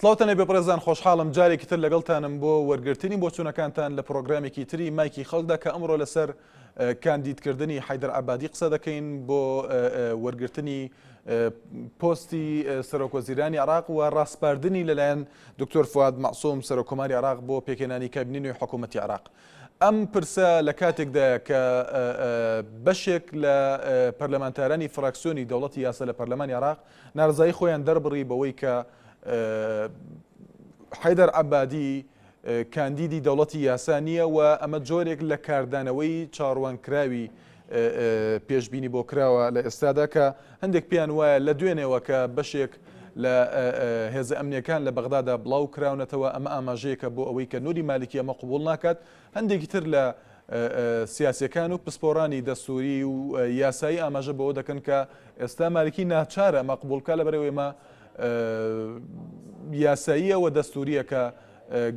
سڵاوتان لێبێ بەڕێزان خۆشحاڵم جارێکی تر لەگەڵتانم بۆ وەرگرتنی بۆچوونەکانتان لە پرۆگرامێکی تری مایکی خەڵکدا کە ئەمڕۆ لەسەر کاندیدکردنی حەیدەر عەبادی قسە دەکەین بۆ وەرگرتنی پۆستی سەرۆکوەزیرانی عێراق و ڕاسپاردنی لەلایەن دکتۆر فواد مەعسوم سەرۆککۆماری عێراق بۆ پێکهێنانی کابینەی نوێی حکوومەتی عێراق. ئەم پرسە لە کاتێکدایە کە بەشێک لە پەرلەمانتارانی فراکسیۆنی دەوڵەتی یاسا لە پەرلەمانی عێراق نارەزایی خۆیان دەربڕی بەوەی کە حەیدەر عەبادی کاندیدی دەوڵەتی یاسا نییە و ئەمە جۆرێک لە کاردانەوەی چاوەڕوانکراوی پێشبینی بۆ کراوە لە ئێستادا کە هەندێک پێیان وایە لە دوێنێوە کە بەشێک لە هێزە ئەمنیەکان لە بەغدادا بڵاو کراونەتەوە ئەمە ئاماژەیەکە بۆ ئەوەی کە نوری مالکی ئەمە قبوڵ ناکات هەندێکی تر لە سیاسیەکان و پسپۆرانی دەستوری و یاسایی ئاماژە بەوە دەکەن کە ئێستا مالکی ناچارە ئەمە قبوڵ بکات لەبەرئەوەی ئەمە یاساییە و دەستوریە کە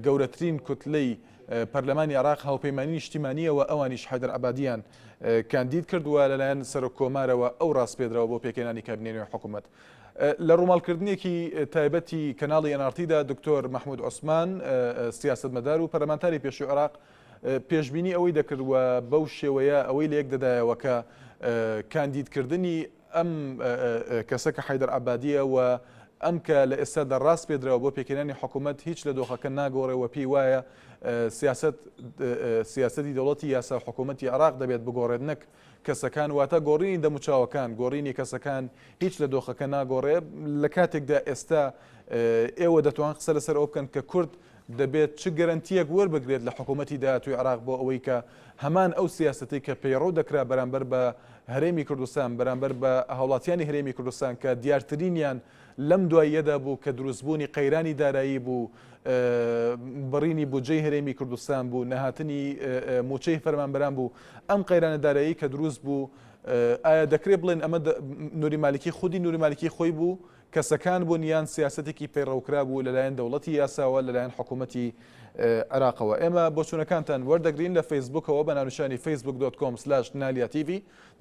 گەورەترین کوتلەی پەرلەمانی عێراق هاوپەیمانی نیشتیمانییە و ئەوانیش حەیدەر عەبادیان کاندید کرد و لەلایەن سەرۆک کۆمارەوە ئەو ڕاسپێدراوە بۆ پێکهێنانی کابینەی نوێی حکوومەت. لە ڕووماڵکردنێکی تایبەتی کەناڵی NRT دا دکتۆر مەحمود عوسمان سیاسەتمەدار و پەرلەمانتاری پێشووی عێراق پێشبینی ئەوەی دەکرد و بەو شێوەیە ئەوەی لەیەک دەدایەوە کە کاندیدکردنی ئەم کەسە کە حەیدەر عەبادییە و ئەم کە لە ئێستادا ڕاسپێدراوە بۆ پێکهێنانی حکوومەت هیچ لە دۆخەکە ناگۆڕێ و پێی وایە سیاسەت سیاسەتی دەوڵەتی یاسا و حکوومەتی عێراق دەبێت بگۆڕێت نەک کەسەکان واتە گۆڕینی دەموچاوەکان گۆڕینی کەسەکان هیچ لە دۆخەکە ناگۆڕێ لە کاتێکدا ئێستا ئێوە دەتوان قسە لەسەر ئەوە بکەن کە کورد دەبێت چ گەرەنتییەک وەربگرێت لە حکوومەتی داهاتووی عێراق بۆ ئەوەی کە هەمان ئەو سیاسەتەی کە پەیڕەو دەکرا بەرامبەر بە هەرێمی کوردستان، بەرامبەر بە هاوڵاتیانی هەرێمی کوردستان کە دیارترینیان لەم دواییەدا بوو کە دروستبوونی قەیرانی دارایی بوو، بڕینی بودجەی هەرێمی کوردستان بوو، نەهاتنی مووچەی فەرمانبەران بوو، ئەم قەیرانە دارایی کە دروست بوو ئایا دەکرێت بڵێن ئەمە نوری مالکی خودی نوری مالکی خۆی بوو؟ کەسەکان بوون یان سیاسەتێکی پەیڕەوکرا بوو لەلایەن دەوڵەتی یاساوە لەلایەن حکوومەتی عێراقەوە ئێمە بۆچوونەکانتان وەردەگرین لە فەیسبوکەوە بە ناونیشانی facebook.com/naliatv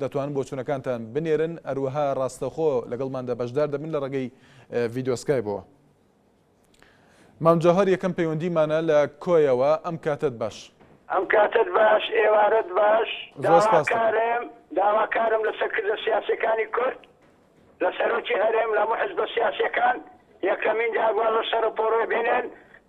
دەتوانن بۆچوونەکانتان بنێرن هەروەها ڕاستەوخۆ لەگەڵماندا بەشدار دەبن لە ڕێگەی ڤیدیۆ سکایپەوە. مام جەوهەر یەکەم پەیوەندیمانە لە کۆیەوە ئەم کاتەت باش. ئەم کاتەت باش ئێوارەت باش زۆر سپاست دەکەم. داواکارم داواکارم لە سەرکردە سیاسیەکانی کورد لە سەرۆکی هەرێم لە هەموو حزبە سیاسیەکان یەکەمین جار واز لە شەڕ و پۆڕۆی بێنێن،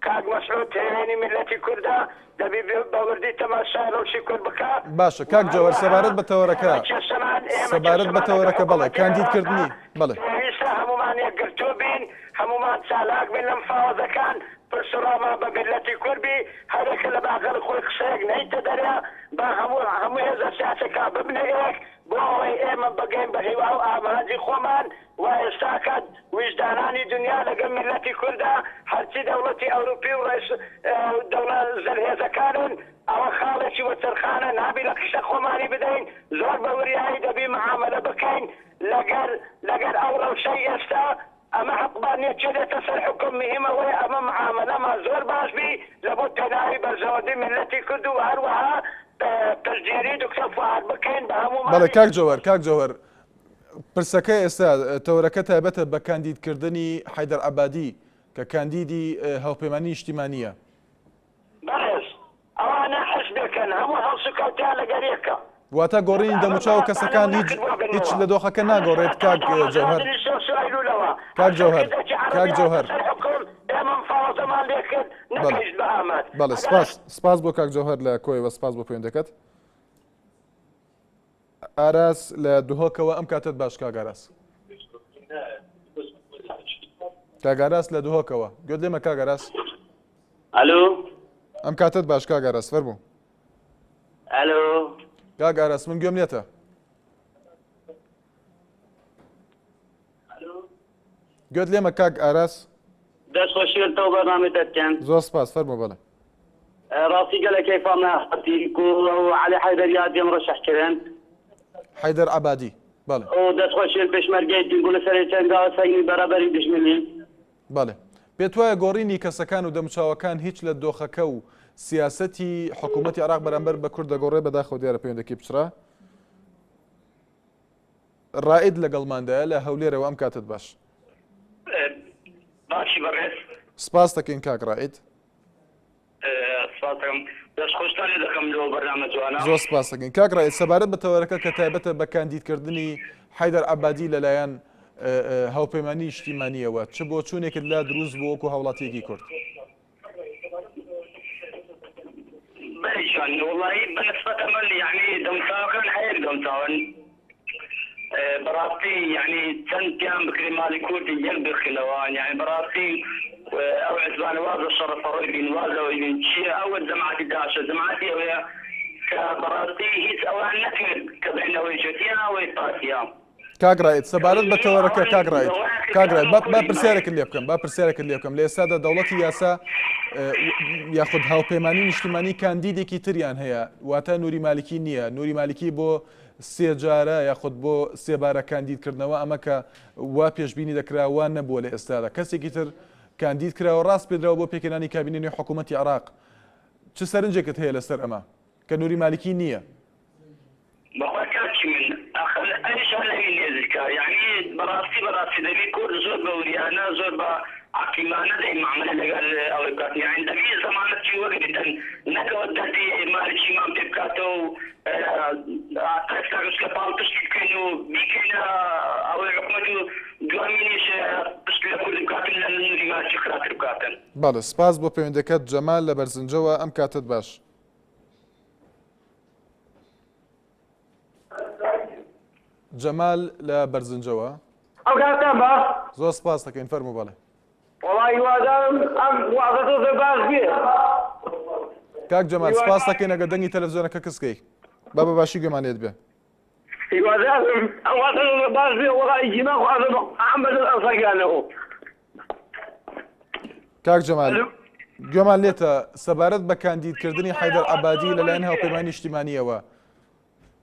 کاک مەسعود هێوێنی میللەتی کوردە دەبی بە وردی تەماشای ڕەوشی کورد بکا باشە و کاک جەوهەر هەروەها سەبارەت بە تەوەرەکە ئێمە کێشەمان ئێمە سەبارەت بە کێشەمان لەگەڵ تەوەرەکە بەڵێ حکوومەتی کاندید عێراقا کردنی بەڵێ. پێویستە هەموومان یەکگرتوو بین هەموومان چالاک بین لە مفاوەزەکان پرس و ڕامان بە میللەتی کورد بی هەرێکە لە باغەڵی خۆی قسەیەک نەیتە دەرێ با هەموو هەموو هێزە سیاسەکان ببنە یەک بۆ ئەوەی ئێمە بگەین بە هیوا و ئامانجی خۆمان و ئێستاکە ویژدانانی دنیا لەگەڵ میللەتی کوردە، هەرچی دەوڵەتی ئەوروپی و ڕێس دەوڵە زلهێزەکانن ئەوە خاڵێکی وەچەرخانە نابی لە قیشە خۆمانی بدەین زۆر بە وریایی دەبی معامەلە بکەین لەگەر لەگەر ئەو ڕەوشەی ئێستا ئەمە حەقمان نیە کێ دێتە سەر حوکم مهیم ئەوەیە ئەمە معامەلەمان زۆر باش بی لە بۆ پێناوی بەرژەوەندی میللەتی کورد و هەروەها پشتگیری دکتۆر فوئاد بکەین بە بەڵێ هەموومانی. کاک جەوهەر کاک جەوهەر پرسەکە ئێستا تەوەرەکە تایبەتە بە کاندیدکردنی حەیدەر عەبادی کە کاندیدی هاوپەیمانی نیشتیمانییە. بەڕێز ئەوانە حزبێکن هەموو هەڵسوکەوتیان لەگەر یەکە. واتە گۆڕینی دەموچاو کەسەکان هیچ هیچ لە دۆخەکە ناگۆڕێت کاک جەوهەر کاک جەوهەر کاک جەوهەر بەڵێ بەڵێ سپاس سپاس بۆ کاک جەوهەر لە کۆیەوە سپاس بۆ پەیوەندەکەت. ئاراس لە دهۆکەوە ئەم کاتەت باش کاک ئاراس. کاک ئاراس لە دهۆکەوە گوێت لێمە کاک ئاراس؟ ئەلو ئەم کاتەت باش کاک ئاراس فەرموو. ئەلو کاک ئاراس من گوێم لێتە. گوێت لێمە کاک ئاراس؟ دەست خۆشی لە تەو بەرنامەی تە دکەم. زۆر سپاس فەرموو بەڵێ. ڕاستی گەلە کەیفام ناهاتی کو عەلی حەیدەر یادیم ڕەشح کرن. حەیدەر عەبادی بەڵێ. و دەست خۆشی لە پێشمەرگەی دکەم کو لە سەرێ چەنگاوە سەگنی بەرەبەری دژمنی. بەڵێ. پێتوایە گۆڕینی کەسەکان و دەموچاوەکان هیچ لە دۆخەکە و سیاسەتی حکوومەتی عێراق بەرامبەر بە کورد دەگۆڕێ؟ بەداخەوە دیارە پەیوەندەکەی پچڕا. ڕائید لەگەڵماندایە لە هەولێرەوە ئەم کاتەت باش. باشی بەڕێز. سپاس دەکەین کاک ڕائید. سپاس دەکەم. دەست خۆشتان لێ دەکەم لۆ بەرنامە جوانە. زۆر سپاس دەکەین. کاک ڕائید سەبارەت بە تەوەرەکە کە تایبەتە بە کاندیدکردنی حەیدەر عەبادی لەلایەن هاوپەیمانی نیشتیمانییەوە چ بۆچوونێکت لا دروست بوو وەکو هاوڵاتییەکی کورد؟ بەلی جوان وەڵایی بە نسبەت ئەمن یەعنی دەمچاوەکان هەر یەک دەمچاون بەڕاستی یەعنی چەند پیان بکرێ ماڵی کورد یەک بخنەوە یەعنی بەڕاستی ئەو حزبانە واز لە شەڕە فەڕۆی بین واز لەوەی بین چییە ئەوە جەماعەتی داعشە جەماعەتی ئەوەیە کە بەڕاستی هیچ ئەوان نەکرد کە بێنەوەی یەکێتیە ئەوەی پارتیە. کاک ڕائید سەبارەت بە تەوەرەکە کاک ڕائید کاک ڕائید با با پرسیارێکت لێ بکەم با پرسیارێکت لێ بکەم لە ئێستادا دەوڵەتی یاسا یاخود هاوپەیمانی نیشتیمانی کاندیدێکی تریان هەیە واتە نوری مالکی نییە نوری مالکی بۆ سێجارە یاخود بۆ سێبارە کاندیدکردنەوە ئەمە کە وا پێشبینی دەکرا وا نەبووە لە ئێستادا کەسێکی تر کاندید کراوە ڕاست پێدراوە بۆ پێکهێنانی کابینەی نوێی حکوومەتی عێراق چ سەرنجێکت هەیە لەسەر ئەمە کە نوری مالکی نییە؟ بەخوا کاکی من ئەخر ئەویش هەر لەوی نێزیکە یەعنی بەڕاستی بەڕاستی دەبی کورد زۆر بە وریانە زۆر بە عەقیمانە دەی مەعمەلە لەگەر ئەوەی بکات یەعنی دەبی زەمانەتی وەگریتن نەکەوە دەردی مالکیمان پێ بکاتەوە و ئێستاکەش کە پاڵپشتی بکەین و بیکەینە ئەوەی حکومەت و دوامینیش پشت لە کورد بکاتن لە نوری مالکی خراپتر بکاتن. بەڵێ سپاس بۆ پەیوەندەکەت جەمال لە بەرزنجەوە ئەم کاتەت باش. جەمال لە بەرزنجەوە. ئەو کاتتان باش. زۆر سپاس دەکەین فەرموو بەڵێ. وەڵا هیوادارم ئەم وازە تۆزێ باش بێ. کاک جەمال سپاس دەکەین ئەگەر دەنگی تەلەفزیۆنەکە کز کەی با بە باشی گوێمان لێت بێ. هیوادارم ئەم وازە تۆزێ باش بێ وەڵا ئیجیما خوازە بە قورئان بەدەست ئەنسەگانەوە. کاک جەمال گوێمان لێتە سەبارەت بە کاندیدکردنی حەیدەر عەبادی لەلایەن هاوپەیمانی نیشتیمانیەوە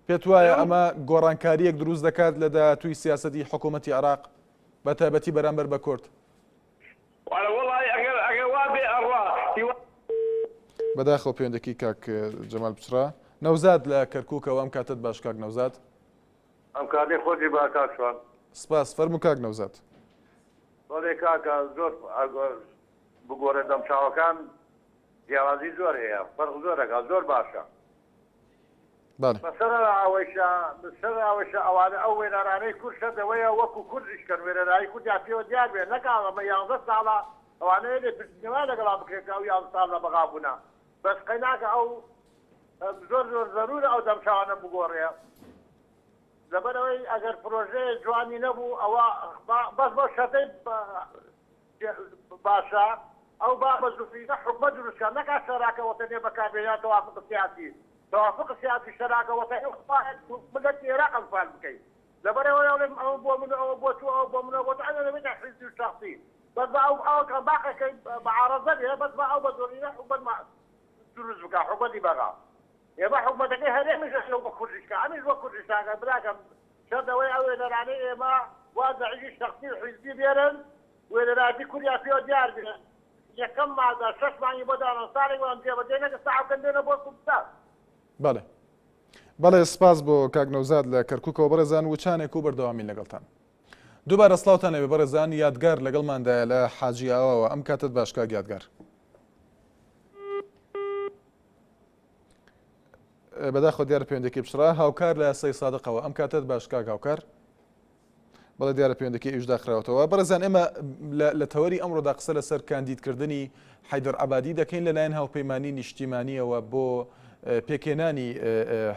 پێت وایە ئەمە گۆڕانکاریەک دروست دەکات لە داهاتووی سیاسەتی حکوومەتی عێراق بە تایبەتی بەرامبەر بە کورد؟ بەداخەوە پەیوەندەکەی کاک جەمال پچڕا. نەوزاد لە کەرکووکەوە ئەم کاتەت باش کاک نەوزاد. ئەم کاتەی خۆشی با کاک شوان. سپاس فەرموو کاک نەوزاد. بەڵێ کاکە زۆر بگۆڕێ دەمچاوەکان جیاوازی زۆر هەیە فەرق زۆر ئەکا زۆر باشە بەڵێ. بەسەر ئەوەیشا بەسەر ئەوەیشا ئەوانە ئەو وێنەرانەی کورد شەرت ئەوەیە وەکو کورد ئیش کەن وێنەرایی کوردیان پێوە دیار بێ نەکا ئەمە یانزە ساڵە ئەوانەیە لێپرسینەوەیان لەگەڵا بکرێت کە ئەو یانزە ساڵ لە بەغا بوونە بەس قەیناکە ئەو زۆر زۆر زەرورە ئەو دەمچاوانە بگۆڕێ لەبەرئەوەی ئەگەر پرۆژەیەک جوانی نەبوو ئەوە بەس بەو شەرتەی باشە ئەو با بە زووترینە حکومەت دروست کات نەکات شەراکە وەتەنیە بەکاربێنێ یان تەوافق سیاسی تەوافق سیاسی شەراکە وەتەنی ملەتی ئێراق ئەنفال بکەی لەبەرئەوەی ئەڵێم ئەوە بۆ من و ئەوە بۆ تۆ ئەوە بۆ من و بۆ تۆ ئەوە دەبێتە حیزبی و شەخسی بەس با ئەو ئەوە باقەکەی معارەزە بێ بەس با ئەو بە زۆرینە حکومەت دروست بکا حکومەتی بەغا ئێمە حکومەتەکەی هەرێمیش ئەو بە کوردیش کا ئەمیش وەک کوردیش تاکە براکەم شەرت ئەوەیە ئەو وێنەرانەی ئێمە واز لە عیزی شەخسی و حیزبی بێنن وێنەرایەتی کوردیان پێوە دیار بێ یەکەم مادە شەش مانگی بۆ دانان ساڵێک بەڵام جێبەجێ نەکرد سەعب کەن بێنەوە بۆ کوردستان. بەڵێ بەڵێ سپاس بۆ کاک نەوزاد لە کەرکوکەوە بەڕێزان وچانێک و بەردەوامین لەگەڵتان. دووبارە سڵاوتان لێبێ بەڕێزان یادگار لەگەڵماندایە لە حاجی ئاواوە ئەم کاتەت باش کاک یادگار. بەداخەوە دیارە پەیوەندەکەی پچڕا هاوکار لە سەی سادقەوە ئەم کاتەت باش کاک هاوکار بەڵێ دیارە پەیوەندەکەی ئەویش داخراوەتەوە بەڕێزان ئێمە لە تەوەری ئەمڕۆدا قسە لەسەر کاندیدکردنی حەیدەر عەبادی دەکەین لەلایەن هاوپەیمانی نیشتیمانیەوە بۆ پێکهێنانی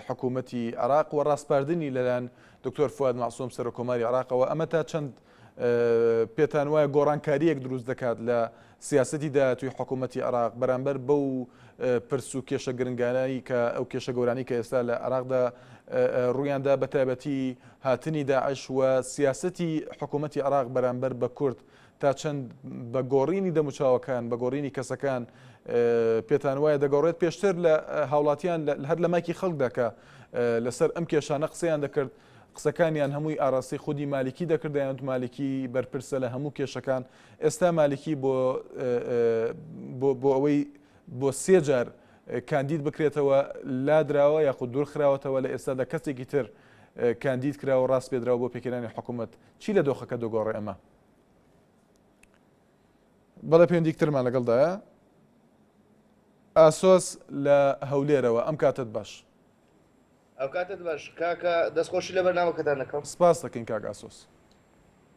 حکوومەتی عێراق و ڕاسپاردنی لەلایەن دکتۆر فواد مەعسوم سەرۆککۆماری عێراقەوە ئەمە تا چەند پێتان وایە گۆڕانکارییەک دروست دەکات لە سیاسەتی داهاتووی حکوومەتی عێراق بەرامبەر بەو پرس و کێشە گرنگانەی کە ئەو کێشە گەورانەی کە ئێستا لە عێراقدا ڕوویاندا بە تایبەتی هاتنی داعش و سیاسەتی حکوومەتی عێراق بەرامبەر بە کورد تا چەند بە گۆڕینی دەموچاوەکان بە گۆڕینی کەسەکان پێتان وایە دەگۆڕێت پێشتر لە هاوڵاتیان هەر لە مایکی خەڵکدا کە لەسەر ئەم کێشانە قسەیان دەکرد قسەکانیان هەمووی ئاراستەی خودی مالیکی دەکرد دەیانوت مالیکی بەرپرسە لە هەموو کێشەکان ئێستا مالیکی بۆ بۆ ئەوەی بۆ سێ جار کاندید بکرێتەوە لادراوە یاخود دوورخراوەتەوە لە ئێستادا کەسێکی تر کاندید کراوە ڕاست پێدراوە بۆ پێکهێنانی حکوومەت چی لە دۆخەکە دەگۆڕێ ئەمە؟ بەڵێ پەیوەندیک ترمان لەگەڵدایە ئاسۆس لە هەولێرەوە ئەم کاتت باش. ئەوکاتەت باش کاکە دەستخۆشی لە بەرنامەکەتان دەکەم. سپاست دەکەین کاک ئاسۆس.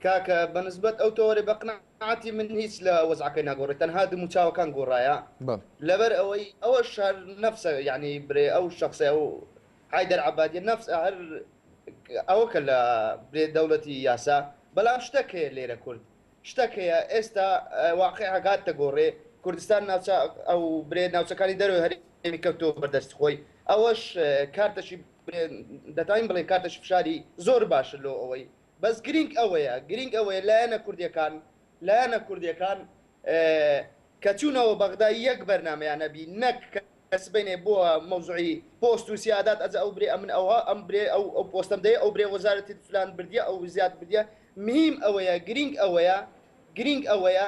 کاکە بە نسبەت ئەو تەوەرەی بە قناعەتی من هیچ لە وەزعەکەی ناگۆڕێ تەنها دموچاوەکان گۆڕایە بەڵێ. لەبەر ئەوەی ئەوەش هەر نەفسە یانی برێ ئەو شەخسە ئەو حەیدەر عەبادیە نەفس هەر ئەوە کە لە برێ دەوڵەتی یاسا بەلام شتەک هەیە لێرە کورد شتەک هەیە ئێستا واقیعەک هاتتە گۆڕێ کوردستان ناوچە ئەو برێ ناوچەکانی دەرەوەی هەرێمی کەوتەوە بەردەستی خۆی ئەوەش کارتەشی برێ دەتوانین بڵێین کارتەشی فشاری زۆر باشە لۆ ئەوەی بەس گرینگ ئەوەیە گرینگ ئەوەیە لایەنە کوردیەکان لایەنە کوردیەکان کە چوونەوە بەغدا یەک بەرنامەیان هەبی نەک کە سبەینێ بۆ مەوزوعی پۆست و سیادات ئەجا ئەو برێ ئەمن ئەوها ئەم برێ ئەو ئەو پۆستەم دەیە ئەو برێ وەزارەتی فلان بردیە ئەو زیاد بردیە مهیم ئەوەیە گرینگ ئەوەیە گرینگ ئەوەیە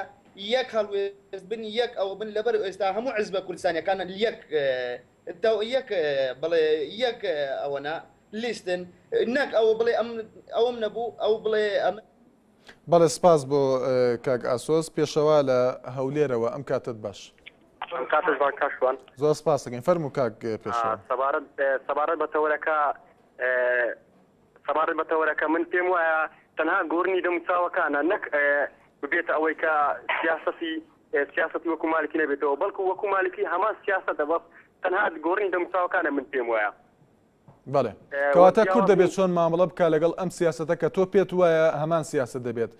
یەک هەڵوێست بن یەک ئەوە بن لەبەر ئێستا هەموو عزبە کوردستانیەکان یەک یەک بڵێ یەک ئەوەنە لیستن نەک ئەوە بڵێ ئەم ئەوم نەبوو ئەو بڵێ ئەم بەڵێ سپاس بۆ کاک ئاسۆس پێشەوا لە هەولێرەوە ئەم کاتت باش. ئەم کاتت باش کاک شوان. زۆر سپاس دەکەین فەرموو کاک پێشەوا. سەبارەت سەبارەت بە تەوەرەکە سەبارەت بە تەوەرەکە من پێم وایە تەنها گۆڕینی دەموچاوەکانە نەک ببێتە ئەوەی کە سیاسەتی سیاسەتی وەکو مالکی نەبێتەوە بەڵکو وەکو مالکی هەمان سیاسەتە بەس تەنها گۆڕینی دەموچاوەکانە من پێم وایە. بەڵێ کەواتە کورد دەبێت چۆن مامەڵە بکا لەگەڵ ئەم سیاسەتە کە تۆ پێت وایە هەمان سیاسەت دەبێت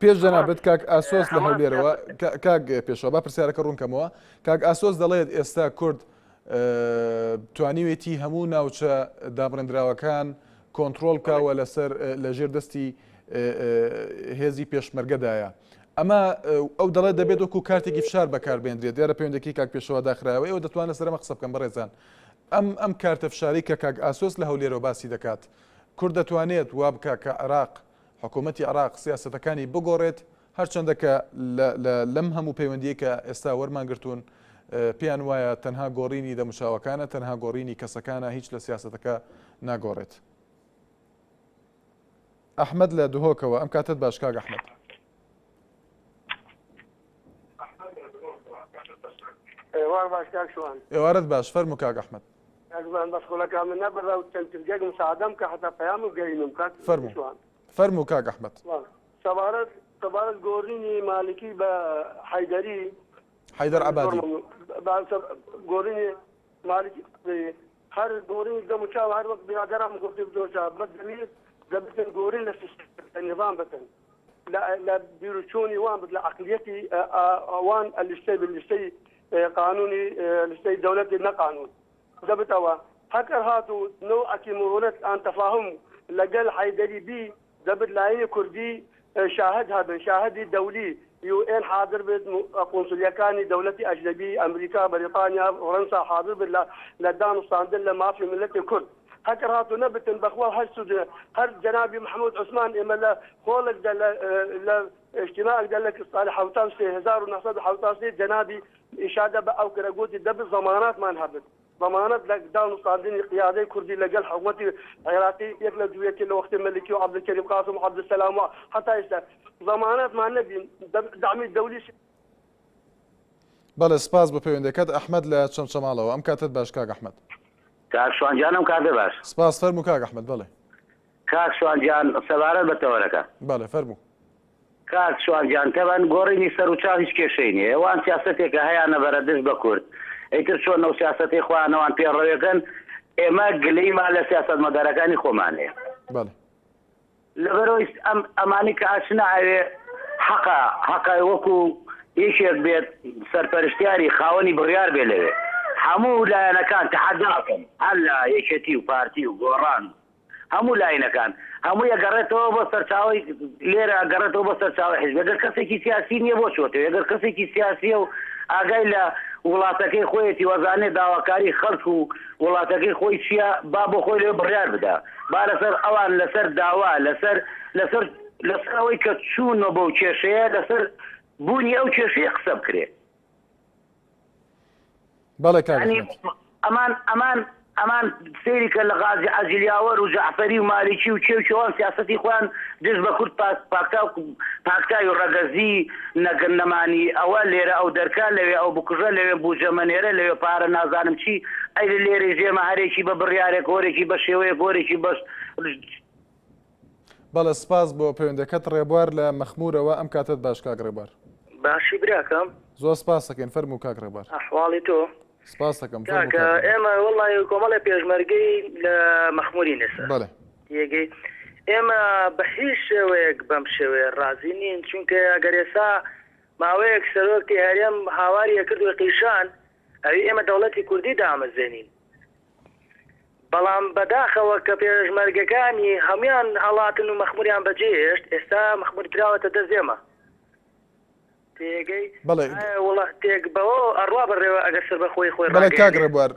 پێش جەنابت کاک ئاسۆس لە هەولێرەوە کاک پێشەوە با پرسیارەکە ڕوونکەمەوە کاک ئاسۆس دەڵێت ئێستا کورد توانیوێتی هەموو ناوچە دابڕێندراوەکان کۆنترۆڵ بکاوە لەسەر لەژێر دەستی هێزی پێشمەرگەدایە ئەمە ئەو دەڵێت دەبێت وەکو کارتێکی فشار بەکاربێندرێت دیارە پەیوەندەکەی کاک پێشەوە داخراوە ئێوە دەتوان لەسەر ئەمە قسە بکەن بەڕێزان ئەم ئەم کارتە فشارەی کە کاک ئاسۆس لە هەولێرەوە باسی دەکات، کورد دەتوانێت وا بکا کە عێراق، حکوومەتی عێراق سیاسەتەکانی بگۆڕێت، هەرچەندە کە لە لە لەم هەموو پەیوەندییەی کە ئێستا وەرمان گرتوون، پێیان وایە تەنها گۆڕینی دەموچاوەکانە، تەنها گۆڕینی کەسەکانە، هیچ لە سیاسەتەکە ناگۆڕێت. ئەحمەد لە دهۆکەوە، ئەم کاتەت باش کاک ئەحمەد. ئێوار باش کاک شوان. ئێوارت باش فەرموو کاک ئەحمەد. کاک شوان بەس خولەکا من نەبڕا و چەند ترگێک مساعدەم کە حتا پەیامم گەینم کاک فەرموو شوان. فەرموو کاک ئەحمەد. سەبارەت سەبارەت گۆڕینی مالکی بە حەیدەری حەیدەر عەبادی. گۆڕینی مالکی هەر گۆڕینی دەم و چاو هەر وەک برادەران گوتی دۆشا بە دەمیر دەبتن گۆرین لە سیستم نظام بتن لە لە بیروچوونی وان بت لە عەقلیەتی ئەوان لیستەی بن لیستەی قانونی لیستەی دەولەتی نە قانون دەبتەوە هەکەر هاتوو نەوعەکی مرونەت ئان تەفاهم لەگەل حەیدەری بی دەبت لایەنی کوردی شاهد هەبن شاهدی دەولی یو ئێن حاضر بێت قونسولیەکانی دەولەتی ئەجنەبی ئەمریکا بەریتانیا فڕەنسا حاضر بێت لە لە دانوستاندن لە مافی ملەتی کورد هەکەر هاتوو نەبتن بەخوا هەر سود هەر جەنابی محمود عوسمان ئێمە لە خۆڵک دە لە لە اجتماعێک دە لە ساڵی 73 1973 جەنابی ئیشادە بە ئەو کرە گوتی دەبت زەماناتمان هەبت زەمانەت لە دانوستاندنی قیادەی کوردی لەگەل حکومەتی عێراقی یەک لە دوویەکی لە وەختی مەلیکی و عەبدولکەریم قاسم و عەبدولسەلام و هەتا ئێستا زەمانەتمان نەبین دەعمی دەولی بەڵێ سپاس بۆ پەیوەندەکەت ئەحمەد لە چەمچەماڵەوە ئەم کاتەت باش کاک ئەحمەد. کاک شوان گیان ئەم کاتە باش. سپاس فەرموو کاک ئەحمەد بەڵێ. کاک شوان گیان سەبارەت بە تەوەرەکە. بەڵێ فەرموو. کاک شوان گیان تەبەن گۆڕینی سەر و چاو هیچ کێشەی نیە ئەوان سیاسەتێکە هەیانە بەرە دژ بە کورد ئیتر چۆن ئەو سیاسەتەی خۆیان ئەوان پێڕەوێکەن ئێمە گلەیمان لە سیاسەتمەدارەکانی خۆمان هەیە. بەڵێ. لەبەرئەوەی ئەم ئەمانەی کە ئەچنە ئەوێ حەقە حەقە وەکو یەکێک بێت سەرپەرشتیاری خاوەنی بڕیار بێ لەوێ هەموو لایەنەکان تەحەدا ئەکەن هەر لە یەکێتی و پارتی و گۆڕان و هەموو لاینەکان هەمووی ئەگەڕێتەوە بۆ سەرچاوەی لێرە ئەگەڕێتەوە بۆ سەرچاوەی حیزب ئەگەر کەسێکی سیاسی نییە بۆ چۆتەوە ئەگەر کەسێکی سیاسیە و ئاگای لە وڵاتەکەی خۆیەتی وەزانێ داواکاری خەڵک و وڵاتەکەی خۆی چییە با بۆ خۆی لەوێ بڕیار بدا با لەسەر ئەوان لەسەر داوا لەسەر لەسەر لەسەر ئەوەی کە چوونە بەو کێشەیە لەسەر بوونی ئەو کێشەیە قسە بکرێ. بەڵێ کاک یانی ئەحمەد. ئەمان ئەمان. ئەمان سەیری کە لە غازی عەجیل یاوەر و جەعفەری و مالیکی و کێ و کێوان سیاسەتی خۆیان دژ بە کورد پاکتا و پاکتاوی ڕەگەزی نەگەن نەمانی ئەوە لێرە ئەو دەرکە لەوێ ئەو بکوژە لەوێ بوجە مەنێرە لەوێ پارە نازانم چی ئەی لە لێرەی ژێمە هەرێکی بە بڕیارێک هۆرێکی بە شێوەیەک هۆرێکی بە بەڵێ سپاس بۆ پەیوەندەکەت ڕێبوار لە مەخمورەوە ئەم کاتەت باش کاک ڕێبوار. باشی براکەم. زۆر سپاس دەکەین فەرموو کاک ڕێبوار. ئەحواڵی تۆ؟ سپاس دەکەم فەرموو کاکە کاک ڕێبوار. ئێمە وەڵی کۆمەڵێ پێشمەرگەی لە مەخمورین ئێستا بەڵێ. تێگەی ئێمە بە هیچ شێوەیەک بەم شێوەیە ڕازی نین چونکە ئەگەر ئێستا ماوەیەک سەرۆکی هەرێم هاواری ئەکرد و قیشان ئەوی ئێمە دەوڵەتی کوردی دامەزێنین بەڵام بەداخەوە کە پێشمەرگەکانی هەموویان هەڵاتن و مەخموریان بەجێهێشت، ئێستا مەخمور دراوەتە دەست ئێمە. تێگەی؟ بەڵێ. ئایا وڵاتێک بەوە ئەڕوا بەڕێوە ئەگەر سەربەخۆیی خۆی بەڵێ کاک ڕاگەیەنێ؟ ڕێبوار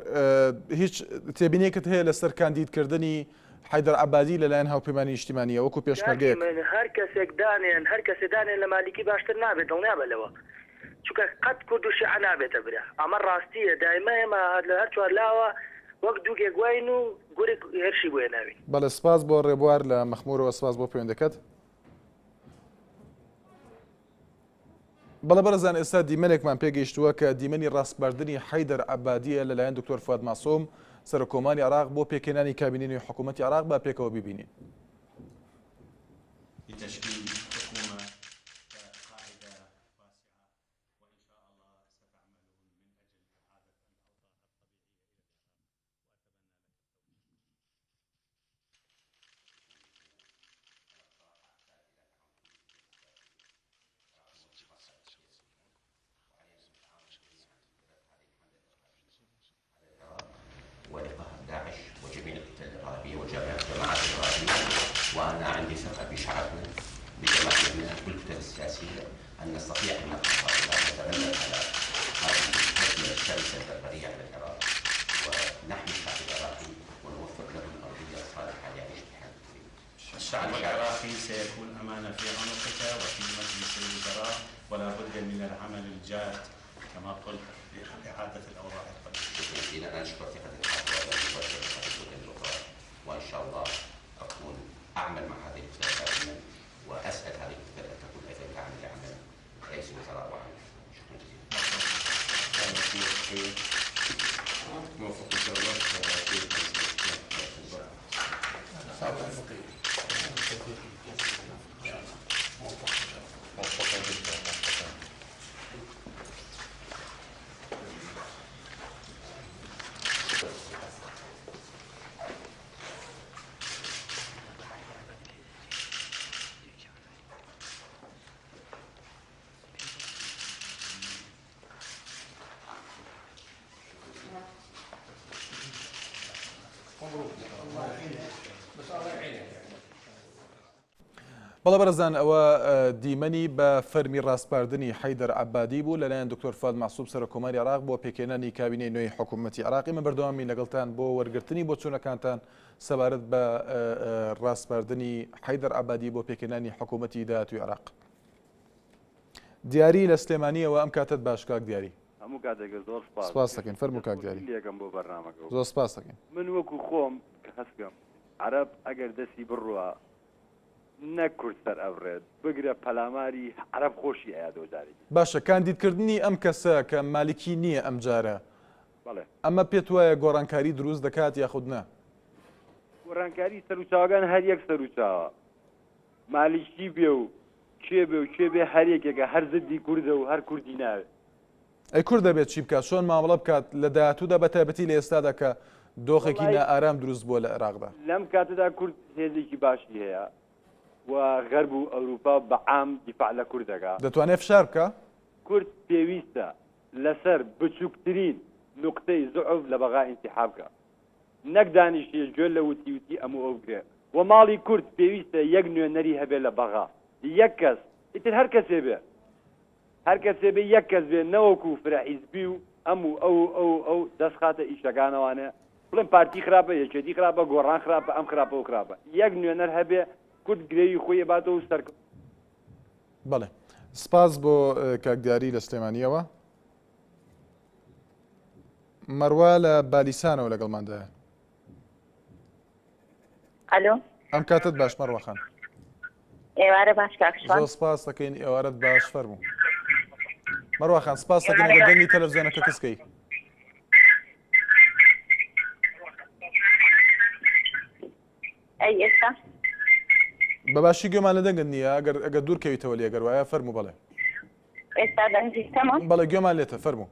هیچ تێبینیەکت هەیە لەسەر کاندیدکردنی حەیدەر عەبادی لەلایەن هاوپەیمانی نیشتیمانییە وەکو کاکی پێشمەرگەیەک؟ من هەر کەسێک دانێن هەر کەسێ دانێن لە مالیکی باشتر نابێت دڵنیابە لەوە. چونکە قەت کورد و شیعە نابێتە برا ئەمە ڕاستیە دایمە ئێمە لە هەر چوارلاوە وەک دووگێک واین و گورگ هێرشی بۆ هێناوین. بەڵێ سپاس بۆ ڕێبوار لە مەخمورەوە سپاس بۆ پەیوەندەکەت. بەڵێ بەڕێزان ئێستا دیمەنێکمان پێگەیشتووە کە دیمەنی ڕاسپاردنی حەیدەر عەبادیە لەلایەن دکتۆر فواد مەعسوم سەرۆک کۆماری عێراق بۆ پێکهێنانی کابینەی نوێی حکوومەتی عێراق با پێکەوە بیبینین. لتشکیل حکومە قاعدە واسعە وان شاء اللە ستعملون من اجل اعادة الاوضاع الطبيعية الى العراق واتمنى لك التوفيق. على العراق ولقهر داعش وجميع الكتل الإرهابية والجماعات الإرهابية وأنا عندي ثقة بشعبنا بجماهيرنا بالكتل السياسية أن نستطيع أن نقهر هؤلاء ونتغلب على هذه الهجمة الشرسة البربرية على العراق ونحمي الشعب العراقي ونوفر له الأرضية الصالحة ليعيش بحياة كريمة. الشعب العراقي سيكون أمانة في عنقك وفي مجلس الوزراء ولا بد من العمل الجاد كما قلت لإعادة الأوضاع الطبيعية. شكرا جزيلا أنا أشكر ثقة الحاكم وأشكر وإن شاء الله أكون أعمل مع هذه الكتلة دائما وأسأل هذه الكتلة أن تكون أيضا داعمة لعمل رئيس الوزراء وعمله شكرا جزيلا. موفق إن شاء الله. موفقة جدا موفقة. بەڵێ بەڕێزان ئەوە دیمەنی بە فەرمی ڕاسپاردنی حەیدەر عەبادی بوو لەلایەن دکتۆر فواد مەعسوم سەرۆک کۆماری عێراق بۆ پێکهێنانی کابینەی نوێی حکوومەتی عێراق ئێمە بەردەوامین لەگەڵتان بۆ وەرگرتنی بۆچوونەکانتان سەبارەت بە ڕاسپاردنی حەیدەر عەبادی بۆ پێکهێنانی حکوومەتی داهاتووی عێراق. دیاری لە سلێمانیەوە ئەم کاتت باش کاک دیاری. هەموو کاتێکە زۆر سپاس. سپاس دەکەین فەرموو کاک دیاری. لێکەم بۆ بەرنامەکە. زۆر سپاس دەکەین. من وەکو خۆم کە هەستکەم عەرەب ئەگەر دەستی بڕوا نەک کورد سەر ئەبڕێت بگرە پەلاماری عەرەب خۆشی ئەیاتەوە جارێکی تر. باشە کاندیدکردنی ئەم کەسە کە مالکی نییە ئەم جارە بەڵێ. ئەمە پێت وایە گۆڕانکاری دروست دەکات یاخود نا؟ گۆڕانکاری سەروچاوەکان هەر یەک سەروچاوە مالکی بێ و کێ بێ و کێ بێ هەر یەکێکە هەر زدی کوردە و هەر کوردی ناوێ. ئەی کورد دەبێت چی بکات چۆن مامەڵە بکات لە داهاتوودا بە تایبەتی لە ئێستادا کە دۆخێکی نائارام دروست بووە لە عێراقدا؟ لەم کاتەدا کورد هێزێکی باشی هەیە و غەرب و ئەوروپا بە عام دیفاع لە کورد دەکا. دەتوانێت فشار بکا؟ کورد پێویستە لەسەر بچووکترین نوقتەی زوعف لە بەغا ئینسیحاب بکا نەک دانیشێ گوێ لە وتی وتی ئەم و ئەو بگرێ و ماڵی کورد پێویستە یەک نوێنەری هەبێ لە بەغا یەک کەس ئیتر هەر کەسێ بێ هەر کەسێ بێ یەک کەس بێ نەوەکو فرە حیزبی و ئەم و ئەو و ئەو و ئەو دەست خاتە ئیشەکانەوانێ بڵێن پارتی خراپە یەکێتی خراپە گۆڕان خراپە ئەم خراپە ئەو خراپە یەک نوێنەر هەبێ کورد گرێی خۆی ئەباتەوە و سەرکەوت. بەڵێ سپاس بۆ کاک دیاری لە سلێمانیەوە. مەڕوا لە بالیسانەوە لەگەڵماندایە. ئەلۆ. ئەم کاتەت باش مەڕوا خان. ئێوارە باش کاک شوان. زۆر سپاس دەکەین ئێوارەت باش فەرموو. مەڕوا خان سپاس دەکەین ئەگەر دەنگی تەلەڤزیۆنەکە کز کەی. ئەی ئێستا؟ بە باشی گوێمان لە دەنگت نییە ئەگەر ئەگەر دوور کەویتەوە لێ گەر وایە فەرموو بەڵێ. ئێستا دەنگی کەمە؟ بەڵێ گوێمان لێتە فەرموو.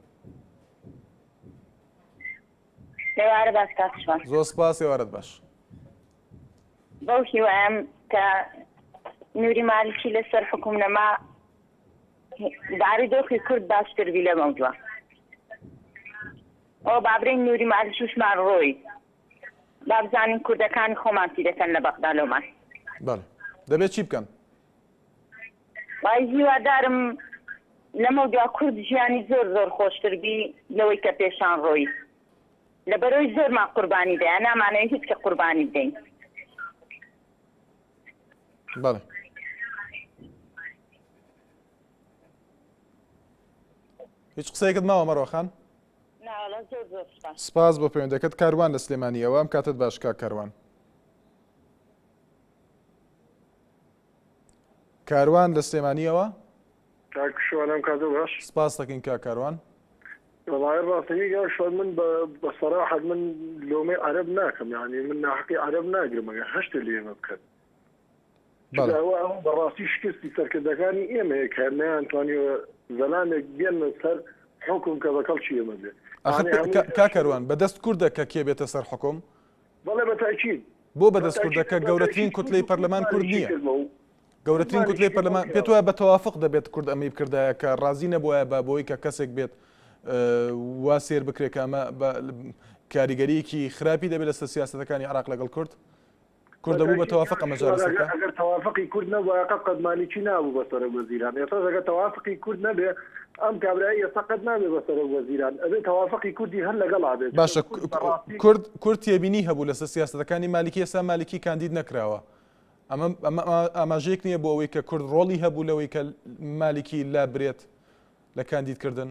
ئێوارە باش کاک شوان. زۆر سپاس ئێوارەت باش. بەو هیوایەم کە نوری مالکی لەسەر حوکم نەما بارودۆخی کورد باشتر بی لەمەودوا. ئەوە بابرێین نوری مالکیشمان ڕۆی با بزانین کوردەکانی خۆمان چی دەکەن لە بەغدا لۆمان. بەڵێ دەبێت چی بکەن؟ وای هیوادارم لەمەودوا کورد ژیانی زۆر زۆر خۆشتر بی لەوەی کە پێشان ڕۆی. لەبەرئەوەی زۆرمان قوربانی دایە نامانەوێ هیچ کە قوربانی بدەین. بەڵێ. هیچ قسەیەکت ماوە مەڕوە خان؟ ناوەڵا زۆر زۆر سپاس. سپاس بۆ پەیوەندەکەت کاروان لە سلێمانیەوە ئەم کاتەت باش کاک کاروان. کاروان لە سلێمانیەوە. کاک شوان ئەم کاتە باش. سپاس دەکەین کاک کاروان. وەڵای ڕاستەکەی کاک شوان من بە بە سەراحەت من لۆمەی عەرەب ناکەم یانی من ناحەقی عەرەب ناگرم ئەگەر هەر شتێ لە ئێمە بکەن. بەڵێ. چونکە ئەوە ئەوە بەڕاستی شکستی سەرکردەکانی ئێمەیە کە نەیانتوانیوە زەلامێک بێننە سەر حوکم کە بە کەڵکی ئێمە بێ. ئاخر یانی پێ هەمووی کا کاک کاروان بە دەست کوردە کە کێ بێتە سەر حوکم؟ بەڵێ بە تەئکید. بۆ بە دەست کوردە کە گەورەترین کوتلەی پەرلەمان کورد نییە؟ گەورەترین کوتلەی پەرلەمان پێت وایە بە تەوافق دەبێت کورد ئەمەی بکردایە کە ڕازی نەبوایە بە بۆی کە کەسێک بێت وا سێر بکرێت کە ئەمە کاریگەریەکی خراپی دەبێت لەسەر سیاسەتەکانی عراق لەگەڵ کورد؟ کورد دەبوو بە تەوافق ئەمە چارەسەر بکا؟ ئەگەر تەوافقی کورد نەبوایە قەت قەت مالیکی نابوو بە سەرۆک وەزیران ئێستاش ئەگەر تەوافقی کورد نەبێ ئەم کابرایە ئێستا قەت نابێ بە سەرۆک وەزیران ئەبێ تەوافقی کوردی هەر لەگەڵا بێت باشە کورد کورد تێبینی هەبوو لەسەر سیاسەتەکانی مالیکی ئێستا مالیکی کاندید نەکراوە ئەمە ئەمە ئاماژەیەک نییە بۆ ئەوەی کە کورد ڕۆڵی هەبوو لەوەی کە مالیکی لابرێت لە کاندیدکردن؟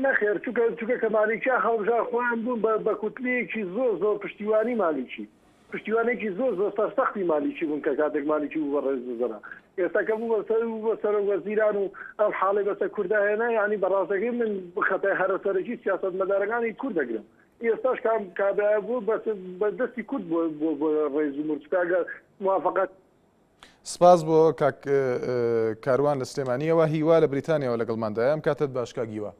نەخێر چونکە چونکە کە مالیکیان هەڵبژارد خۆیان بوون بە بە کوتلەیەکی زۆر زۆر پشتیوانی مالیکی پشتیوانێکی زۆر زۆر سەرسەختی مالیکی بوون کە کاتێک مالیکی بوو بە ڕئیس وزەرا ئێستا کە بوو بە سەر بوو بە سەرۆک وەزیران و ئەم حاڵەی بەسەر کوردا هێنا یانی بە ڕاستەکەی من خەتای هەرە سەرەکی سیاسەتمەدارەکانی کورد دەگرم ئێستاش کام کابرایە بوو بە بە دەستی کورد بۆ بۆ بۆ ڕئیس جمهور چونکە ئەگەر موافقە سپاس بۆ کاک کاروان لە سلێمانیەوە هیوا لە بریتانیاوە لەگەڵماندایە ئەم کاتەت باش کاک هیوا.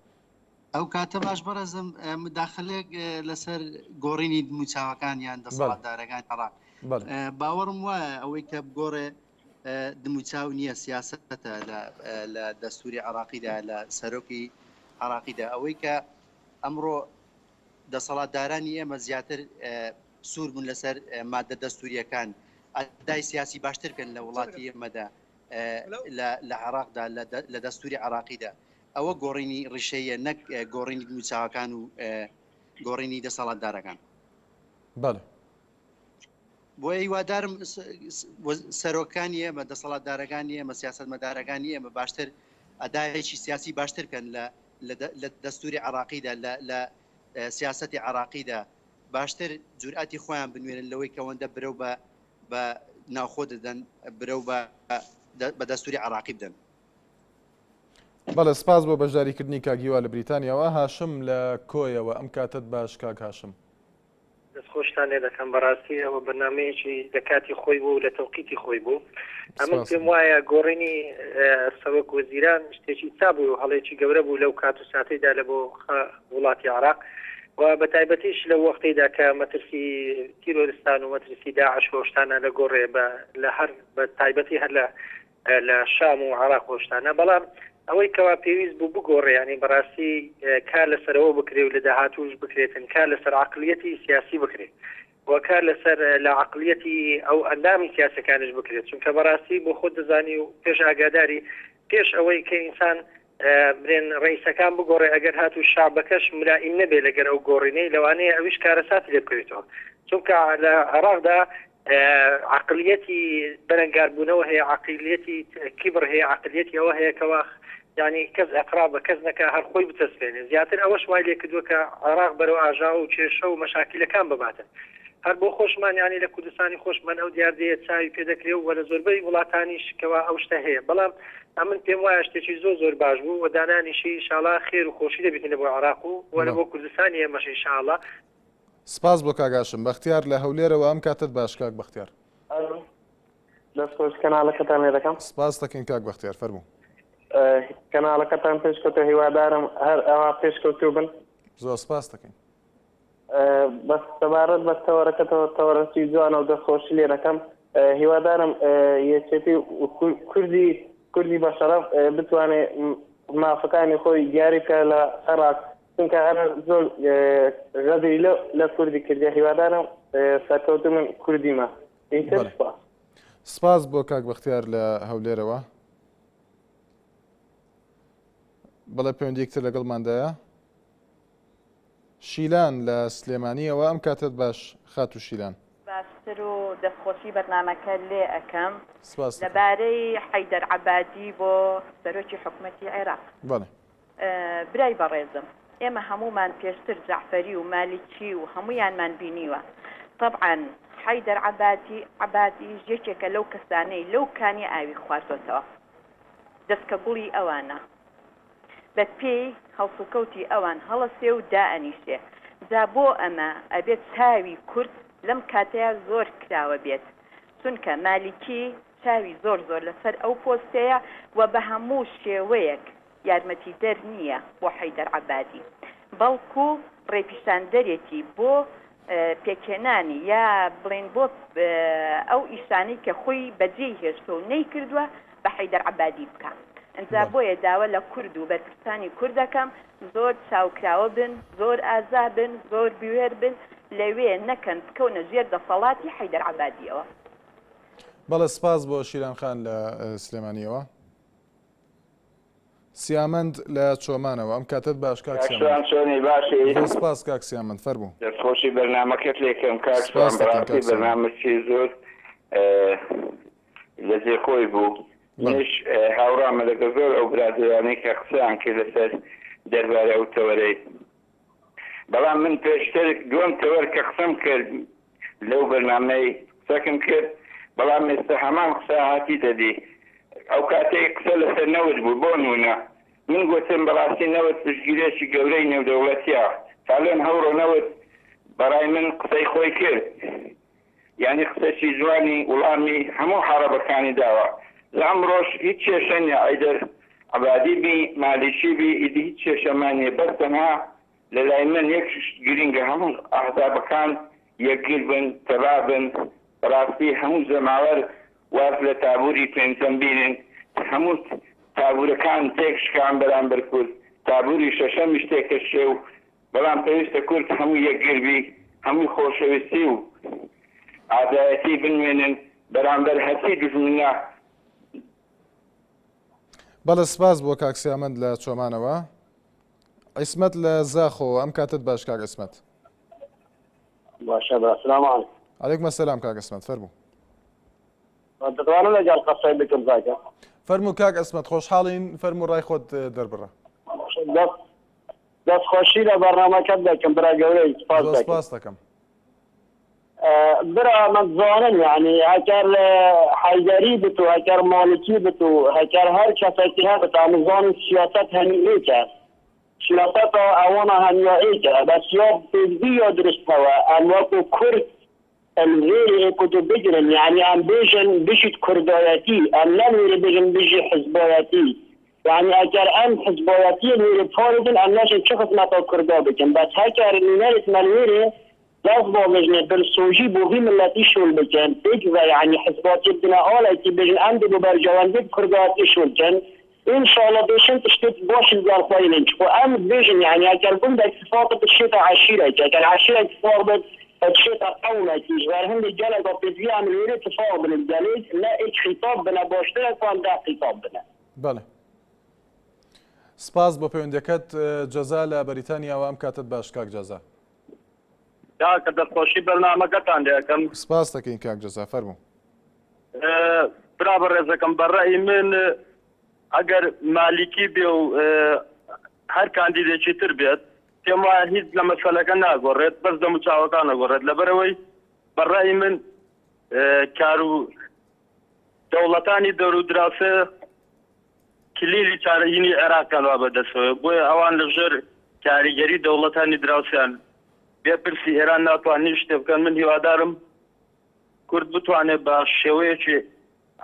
ئەو کاتە باش بەڕێزم مداخلەیەک لەسەر گۆڕینی دموچاوەکان یان دەسەڵاتدارەکان عێراق باوەڕم وایە ئەوەی کە بگۆڕێ دموچاو نییە سیاسەتە لە دەستوری عراقیدا لە سەرۆکی عراقیدا ئەوەی کە ئەمڕۆ دەسەڵاتدارانی ئێمە زیاتر سوور بوون لەسەر مادە دەستوریەکان ئەدای سیاسی باشتر بکەن لە وڵاتی ئێمەدا لە عێراقدا لە دەستوری عێراقیدا ئەوە گۆڕینی ڕیشەیە نەک گۆڕینی دموچاوەکان و گۆڕینی دەسەڵاتدارەکان. بەڵێ. بۆیە هیوادارم سەرۆکانی ئێمە دەسەڵاتدارەکانی ئێمە سیاسەتمەدارەکانی ئێمە باشتر ئەدایەکی سیاسی باشتر بکەن لە لە دەستوری عێراقیدا لە سیاسەتی عێراقیدا باشتر جورئەتی خۆیان بنوێنن لەوەی کە ئەوەندە برەو بە بە ناوخۆ دەدەن برەو بە بە دەستوری عێراقی بدەن. بەڵێ سپاس بۆ بەشداریکردنی کاک هیوا لە بریتانیاوە. هاشم لە کۆیەوە ئەم کاتەت باش کاک هاشم. دەست خۆشتان لێ دەکەم بەڕاستی ئەوە بەرنامەیەکی لە کاتی خۆی بوو لە تەوقیتی خۆی بوو ئەمن پێم وایە گۆڕینی سەرۆک وەزیران شتێکی چا بوو هەڵێکی گەورە بوو لەو کات و ساتەیدا لە بۆ وڵاتی عراق و بە تایبەتیش لەو وەختەیدا کە مەترسی تیرۆرستان و مەترسی داعش و شتانە لە گۆڕێ بە لە هەر بە تایبەتی هەر لە لە شام و عراق و شتانە بەڵام ئەوەی کەوا پێویست بوو بگۆڕێ ینی بەڕاستی کار لەسەرەوە بکرێ و لە داهاتوش بکرێتن کار لەسەر عقلیەتی سیاسی بکرێت و کار لەسەر لە عقلیەتی ئەو ئەندامی سیاسەکانش بکرێت چونکە بەڕاستی بۆ خۆت دەزانی و پێش ئاگاداری پێش ئەوەی کە ئینسان برێن ڕئیسەکان بگۆڕێ ئەگەر هاتوو شعبەکەش ملائیم نەبێ لەگەر ئەو گۆڕینەی لەوانەیە ئەویش کارەساتی لێ بکەوێتەوە چونکە لە عێراقدا عقلیەتی بەرەنگاربوونەوە هەیە عقلیەتی کیبڕ هەیە عقلیەتی ئەوە هەیە کەوا یعنی کەس ئەقرا بە کەس نەکە هەر خۆی بچەسپێنێ زیاتر ئەوەش وای لێ کردووە کە عێراق بەرەو ئاژاوە و کێشە و مەشاکیلەکان بباتن. هەر بۆ خۆشمان یانی لە کوردستانی خۆشمان ئەو دیاردەیە چاوی پێ دەکرێ و لە زۆربەی وڵاتانیش کەوا ئەو شتە هەیە بەڵام ئەمن پێم وایە شتێکی زۆر زۆر باش بوو و دانانیشی ئینشاڵا خێر و خۆشی دەبیتن لە بۆ عێراق و وە لە بۆ کوردستانی ئێمەش ئینشاڵا. سپاس بۆ کاک هاشم بەختیار لە هەولێرەوە ئەم کاتەت باش کاک بەختیار. ئەلۆ دەست خۆش کەناڵەکەتان لێ دەکەم. سپاست دەکەین کاک بەختیار فەرموو. کەناڵەکەتان پێشکەوتوو هیوادارم هەر ئەوا پێشکەوتوو بن. زۆر سپاست دەکەین. بەس سەبارەت بە تەوەرەکەتەوە تەوەرەکی جوانە و دەستخۆشی لێ دەکەم هیوادارم یەکێتی کوردی کوردی بە شەرەف بتوانێ مافەکانی خۆی دیاری بکە لە عێراق چونکە عێراق زۆر غەدری لە لە کوردی کردە هیوادارم سەرکەوتو من کوردیمە ئیتر سپاس. سپاس بۆ کاک بەختیار لە هەولێرەوە. بەڵێ پەیوەندیەک تر لەگەڵماندایە. شیلان لە سلێمانیەوە ئەم کاتەت باش خاتوو شیلان. باشتر و دەستخۆشی بەرنامەکە لێ ئەکەم. سپاست دەکەم. لەبارەی حەیدەر عەبادی بۆ سەرۆکی حکومەتی عێراق. بەڵێ. برای بەڕێزم ئێمە هەموومان پێشتر جەعفەری و مالکی و هەموویانمان بینیوە تەبعەن حەیدەر عەبادی عەبادیش یەکێکە لەو کەسانەی لەو کانیە ئاوی خواردۆتەوە دەسکە گوڵی ئەوانە. بە پێی هەڵسوکەوتی ئەوان هەڵەسێ و دائەنیشێ. جا بۆ ئەمە ئەبێت چاوی کورد لەم کاتەیا زۆر کراوە بێت. چونکە مالیکی چاوی زۆر زۆر لە سەر ئەو پۆستەیە و بە هەموو شێوەیەک یارمەتیدەر نییە بۆ حەیدەر عەبادی. بەڵکو ڕێپیشاندەرێتی بۆ پێکهێنانی یا بڵێین بۆ ئەو ئیشانەی کە خۆی بەجێی هێشتووە و نەیکردووە بە حەیدەر عەبادی بکا. ئینجا بۆیە داوا لە کورد و بەرپرسانی کورد دەکەم زۆر چاوکراوە بن، زۆر ئازا بن، زۆر بوێر بن، لەوێ نەکەن بکەونە ژێر دەسەڵاتی حەیدەر عەبادیەوە. بەڵێ سپاس بۆ شیران خان لە سلێمانیەوە. سیامەند لە چۆمانەوە ئەم کاتەت باش کاک کاک سیامەند. سوان چۆنی باشی؟ زۆر سپاس کاک سیامەند فەرموو. دەستخۆشی بەرنامەکەت لێکەم کاک سوان سپاس دەکەین بەڕاستی کاک سیامەند. بەرنامەکی زۆر لە جێ خۆی بوو بەڵێ. منیش هاوڕامە لەگەڵ زۆر ئەو برادەرانەی کە قسەیان کرد لەسەر دەربارەی ئەو تەوەرەی بەڵام من پێشتر دووەم تەوەر کە قسەم کرد لەو بەرنامەی قسەکم کرد بەڵام ئێستا هەمان قسە هاتیتە دی ئەو کاتەی قسە لەسەر نەوت بوو بۆ نمونە من گوتم بەڕاستی نەوت پشتگیرێکی گەورەی نێودەوڵەتیە تالۆن هەوڕۆ نەوت بەڕای من قسەی خۆی کرد یانی قسەکی جوانی وڵامی هەموو حەڕەبەکانی داوە لە ئەمڕۆش هیچ کێشە نیە عەیدەر عەبادی بی مالیکی بی ئیدی هیچ کێشەمان نیە بەس تەنها لە لای من یەک شت گرینگە هەموو ئەحزابەکان یەکگیر بن تەبا بن بەڕاستی هەموو جەماوەر واز لە تابوری پێنجەم بینن هەموو تابورەکان تێک شکان بەرامبەر کورد تابوری شەشەمیش تێکەشێ و بەڵام پێویستە کورد هەموو یەکگر بی، هەمووی خۆشەویستی و ئازایەتی بنوێنن بەرامبەر هەرچی دوژمنە. بەڵێ سپاس بۆ کاک سیامەند لە چۆمانەوە. عیسمەت لە زاخۆوە ئەم کاتەت باش کاک عیسمەت. باشە برا سلام علیکم. علیکم السلام کاک عیسمەت فەرموو. دەتوانم لەگەڵ قسەی بکەم کاکە؟ فەرموو کاک عیسمەت خۆشحاڵین فەرموو ڕای خۆت دەربڕە. دەست دەست خۆشی لە بەرنامەکەت دەکەم برا گەورەی سپاس زۆر دەکەم. سپاس دەکەم. برا من زانم یعنی هەکەر حەیدەری بت و هەکەر مالکی بت و هەکەر هەر کەسێکی هەبت ئەم زانم سیاسەت هەمی ئێکە سیاسەتا ئەوانە هەمیا ئێکە بەس یا پێدوی یا درست هەوە ئەم وەکو کورد الوێرێ ئێکودو بگرن یەعنی ئەم بێژن بژیت کوردایەتی ئەم نە لوێرێ بێژن بژی حزبایەتی یەعنی ئەگەر ئەم حزبایەتیە لوێرێ پارێزن ئەم نەژن چ خزمەتا کوردا بکەن بەس هەکەر نوینەرێت مە لوێرێ دەست باڤێژنێ دلسۆژی بۆ ڤی ملەتی شۆل بکەن پێکڤە یەعنی حزباتیە بدنە ئالەکی بێژن ئەم دێ بۆ بەرژەوەندیت کوردایەتی شۆل کەن ئینشاڵا بێشن تشتێت باش لگەڵ خوەی چکو ئەم بێژن یەعنی ئەگەر گوندێک تفاق بشێتە عەشیرێک ئەگەر عەشیرێک تفاق بێت بشێتە قەومێکیش بەر هەندێک گەلێک پێدوی ئەم لێرێ تفاق بن گەلێک لە ئێک خیتاب بنە باشترە کو ئەم دە خیتاب بنە. بەڵێ سپاس بۆ پەیوەندیەکەت جەزا لە بەریتانیاوە ئەم کاتەت باش کاک جەزا. کاکە دەستخۆشی بەرنامەکەتان لێ ئەکەم. سپاست دەکەین کاک جەزا فەرموو. برا بەڕێزەکەم بە ڕەئی من ئەگەر مالیکی بێ و هەر کاندیدێکی تر بێت پێم وایە هیچ لە مەسەلەکە ناگۆڕێت بەس دەموچاوەکان ئەگۆڕێت لەبەرئەوەی. بە ڕای من کار و دەوڵەتانی دەور و دراوسێ کلیلی چارەینی عێراقیان وا بەدەستەوەیە، بۆیە ئەوان لە ژێر کاریگەری دەوڵەتانی دراوسێیان بێ پرسی ئێران ناتوانن هیچ شتێ بکەن، من هیوادارم کورد بتوانێت بە شێوەیەکی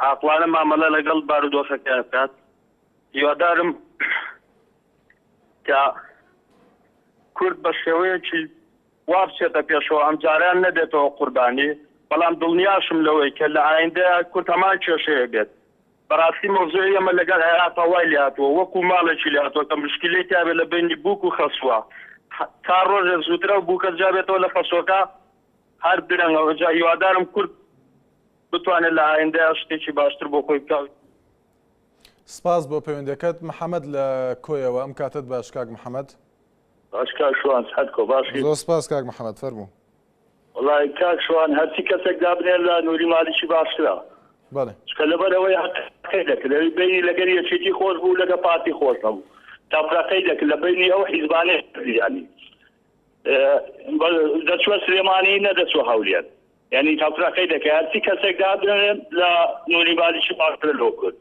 عاقڵانە مامەلە لەگەڵ بارودۆخەکە بکات، هیوادارم کە کورد بە شێوەیەکی وا بچێتە پێشەوە ئەمجارەیان نەبێتەوە قوربانی، بەڵام دڵنیاشم لەوەی کە لە ئایندەیا کورد هەمان کێشەیە بێت. بەڕاستی مەوزوعی ئێمە لەگەڵ عێراقا وای لێهاتووە وەکو ماڵێکی لێهاتووە کە مشکیلەی تیابێت لە بەینی بووک و خەسووە تا ڕۆژێک زووتر ئەو بووکە جیابێتەوە لە خەسووەکە هەر درەنگە ئینجا هیوادارم کورد بتوانێت لە ئایندەیا شتێکی باشتر بۆ خۆی بکا. سپاس بۆ پەیوەندیەکەت. محەمەد لە کۆیەوە ئەم کاتەت باش کاک محەمەد. باش کاک شوان سحەت کۆ باشی؟ زۆر سپاس کاک محەمەد فەرموو. وەڵای کاک شوان هەرچی کەسێک دابنێ لە نوری مالیکی باشترە بەڵێ. چونکە لەبەر ئەوەی تەفرەقەی دەکرد ئەوی بەینی لەگەر یەکێتی خۆش بوو لەگە پارتی خۆش نەبوو تەفرەقەی دەکرد لە بەینی ئەو حیزبانەی یانی دەچوە سلێمانی نەدەچوە هەولێر یانی تەفرەقەی دەکرد هەرچی کەسێک دابنێ لە نوری مالیکی باشترە لۆ کورد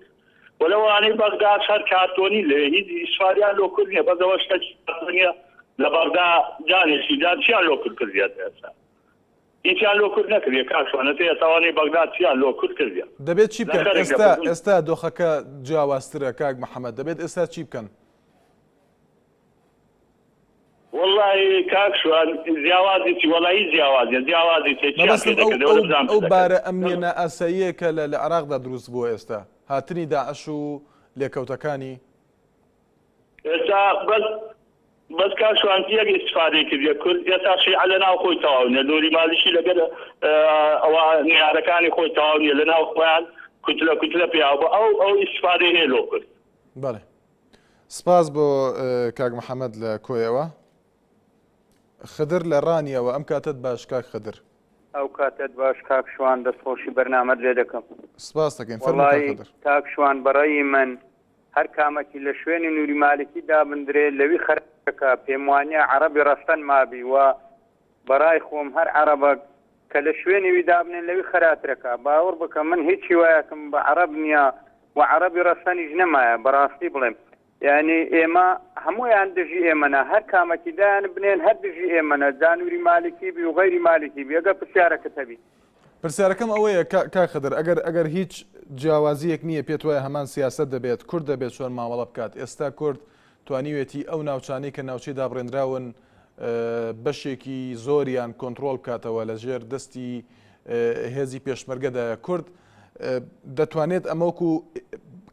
وە لەوانەی بەغداش هەر کارتۆنی لەوێ هیچ ئیسفادیان لۆ کورد نیە بەس ئەوە شتەکی کارتۆنیە لە بەغدا جانێکی جا چیان لۆ کورد کردیە تا ئێستا هیچیان لۆ کورد نەکردیە کاک شوان ئەتێ ئێستا ئەوانەی بەغدا چیان لۆ کورد کردیە دەبێت چی لە بکەن خەرک ئێستا دەبن ئێستا دۆخەکە جیاوازترە کاک محەمەد دەبێت ئێستا چی بکەن؟ وەڵاهی کاک شوان جیاوازی چی وەڵا هیچ جیاواز نیە جیاوازی چیە چیان مەبەستم پێ ئەو دەکردن ئەو وەرە بزانم چ ئەو دەکەن. بارە ئەمنیە نائاساییە کە لە لە عێراقدا دروست بووە ئێستا هاتنی داعش و لێکەوتەکانی. ئێستا بەس بەس کاک شوان یەک ئیستفادەی کردیە کورد ئێستا شیعە لە ناو خۆی تەواو نیە نوری مالیکی لەگەر ئەوە نەیارەکانی خۆی تەواو نیە لە ناو خۆیان کوتلە کوتلە پیاو بە ئەو ئەو ئیستفادەی هەیە لۆ کورد. بەڵێ سپاس بۆ کاک محەممەد لە کۆیەوە. خدر لە ڕانیەوە ئەم کاتەت باش کاک خدر. ئەو کاتەت باش کاک شوان دەستخۆشی بەرنامەت لێ دەکەم. سپاس دەکەین فەرموو کاک وەڵایی خدر. کاک شوان بەڕەئی من هەر کامەکی لە شوێنی نوری مالکی دابندرێ لەوی خەرەکە پێموانیە عەڕەبی ڕەسەن مابی وە بەڕای خۆم هەر عەڕەبەک کە لە شوێنی وی دابنێن لەوی خەراترەکە باوەڕ بکە من هیچ هیوایەکم بە عەڕەب نیە وە عەڕەبی ڕەسەنیش نەمایە بەڕاستی بڵێم یانی ئێمە هەموویان دژی ئێمەنە هەر کامەکی دایان بنێن هەر دژی ئێمەنە جا نوری مالکی بی و غەیری مالکی بی ئەگەر پرسیارەکت هەبی. پرسیارەکەم ئەوەیە کاک خدر ئەگەر ئەگەر هیچ جیاوازیەک نییە پێت وایە هەمان سیاسەت دەبێت کورد دەبێت چۆن مامەڵە بکات ئێستا کورد توانیوێتی ئەو ناوچانەی کە ناوچەی دابڕێنراون بەشێکی زۆریان کۆنتڕۆڵ بکاتەوە لە ژێر دەستی هێزی پێشمەرگەدایە کورد دەتوانێت ئەمە وەکو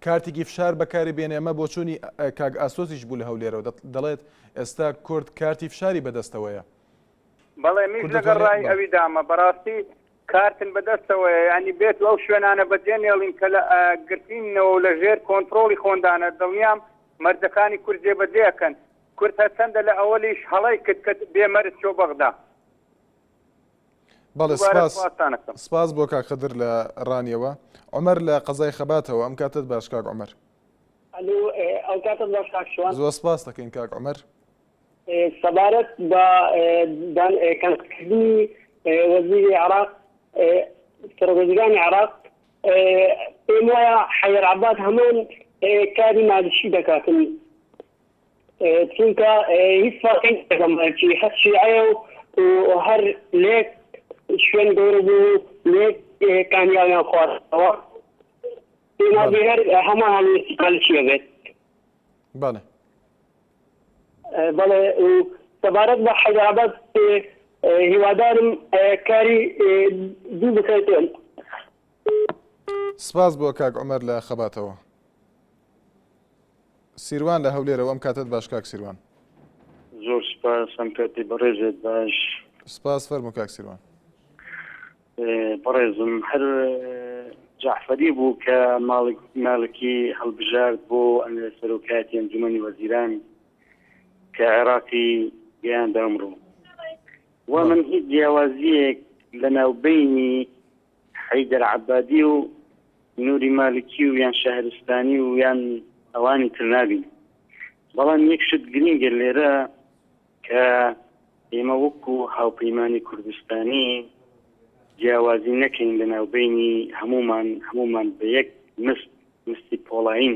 کارتێکی فشار بەکاری بێنێ ئەمە بۆچوونی کاک ئاسۆسیش بوو لە هەولێرەوە دەڵێت ئێستا کورد کارتی فشاری بەدەستەوەیە. بەڵێ میش کورد لەگەڵ دەتوانێت ڕای بەڵێ. ئەوی دامە بەڕاستی کارتن بەدەستەوەیە یانی بێت و ئەو شوێنانە بەجێ نێڵین کە لە گرتینەوە و لە ژێر کۆنتڕۆڵی خۆندانە دڵنیام مەرجەکانی کورد جێبەجێ ئەکەن کورد هەرچەندە لە ئەوەلیش هەڵەی کرد کە بێ مەرج چۆ بەغدا. بەڵێ دووبارە سپاس سپاستان ئەکەم. سپاس بۆ کاک خدر لە ڕانیەوە. عومەر لە قەزای خەباتەوە ئەم کاتەت باش کاک عومەر. ئەلو ئەو کاتەت باش کاک شوان. زۆر سپاس دەکەین کاک عومەر. سەبارەت بە کاندیدکردنی وەزیری عێراق سەرۆکوەزیرانی عێراق پێم وایە حەیدەر عەباد هەمان کاری مالکی دەکاتن چونکە هیچ فەرقی لەگەڵ مالکی هەر شیعەیە و هەر لێک شوێن گەورە بوو لێک کانیاویان خواردەوە پێم وابێ هەر هەمان هەڵوێستی مالکیە بێت. بەڵێ. بەڵێ و سەبارەت بە حەیدەرئاباد هیوادارم کاری دوو بکرێت. سپاس بۆ کاک عومەر لە خەباتەوە. سیروان لە هەولێرەوە ئەم کاتەت باش کاک سیروان. زۆر سپاس ئەم کاتی بەڕێزت باش. سپاس فەرموو کاک سیروان. بەڕێزم هەر جەعفەری بوو کە مالکی هەڵبژارد بۆ سەرۆکایەتی ئەنجومەنی وەزیران کە عێراقی گەیاندە ئەمڕۆ و من هیچ جیاوازیەک لە ناوبینی حەیدەر عەبادی و نوری مالکی و یان شەهرستانی و یان ئەوانی تر نابینم بەڵام یەک شت گرینگە لێرە کە ئێمە وەکو هاوپەیمانی کوردستانی. جیاوازی نەکەین لە ناوبەینی هەموومان، هەموومان بە یەک مست، مستی پۆڵایین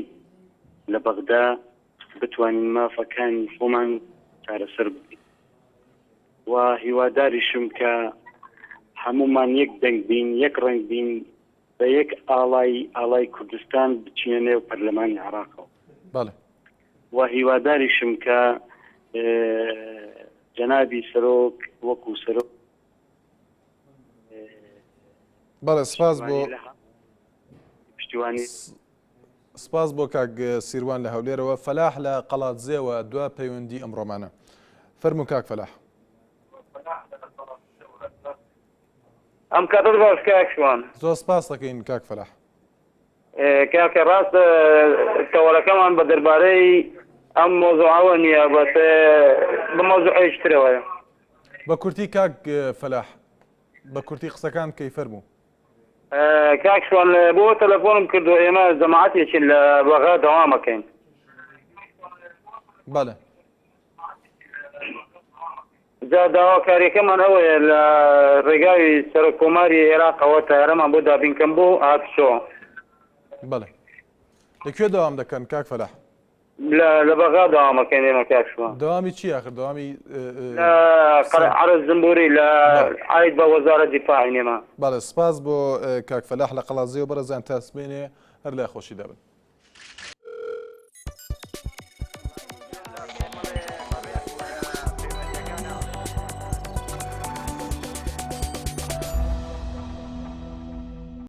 لە بەغدا بتوانین مافەکانی خۆمان چارەسەر بکەین و هیواداریشم کە هەموومان یەک دەنگ بین، یەک ڕەنگ بین، بە یەک ئاڵای، ئاڵای کوردستان بچینە نێو پەرلەمانی عێراقەوە. بەڵێ. و هیواداریشم کە جەنابی سەرۆک وەکو سەرۆک بەڵێ سپاس بۆ پشتیوانی سپاس بۆ کاک سیروان لە هەولێرەوە فەلاح لە قەڵادزێوە دوا پەیوەندی ئەمڕۆمانە فەرموو کاک فەلاح. ئەم کاتەت باش کاک شوان. زۆر سپاس دەکەین کاک فەلاح. کاکە ڕاست تەوەرەکەمان بە دەربارەی ئەم مەوزوعەوە نییە بەس بە مەوزوعێکی ترەوەیە. بە کورتی کاک فەلاح بە کورتی قسەکان بکەی فەرموو. کاک شوان بۆ تەلەفۆنم کردو ئێمە جەماعەتێکین لە بەغا دەوامەکەین. بەڵێ. جا داواکاریەکەمان ئەوەیە لە ڕێگای سەرۆک کۆماری عێراقەوە تایارەمان بۆ دابین کەن بۆ هاتوچۆ. بەڵێ لە کوێ دەوام دەکەن کاک فەلاح؟ لە لە بەغا دەوامەکەین ئێمە کاک شوان. دەوامی چی ئاخر دەوامی لە عەرز زنبوری لە عاید بە وەزارەت دیفاعین ئێمە. بەڵێ سپاس بۆ کاک فەلاح لە قەڵادزێ و بەڕێزان تا سبەینێ هەر لای خۆشیدا بن.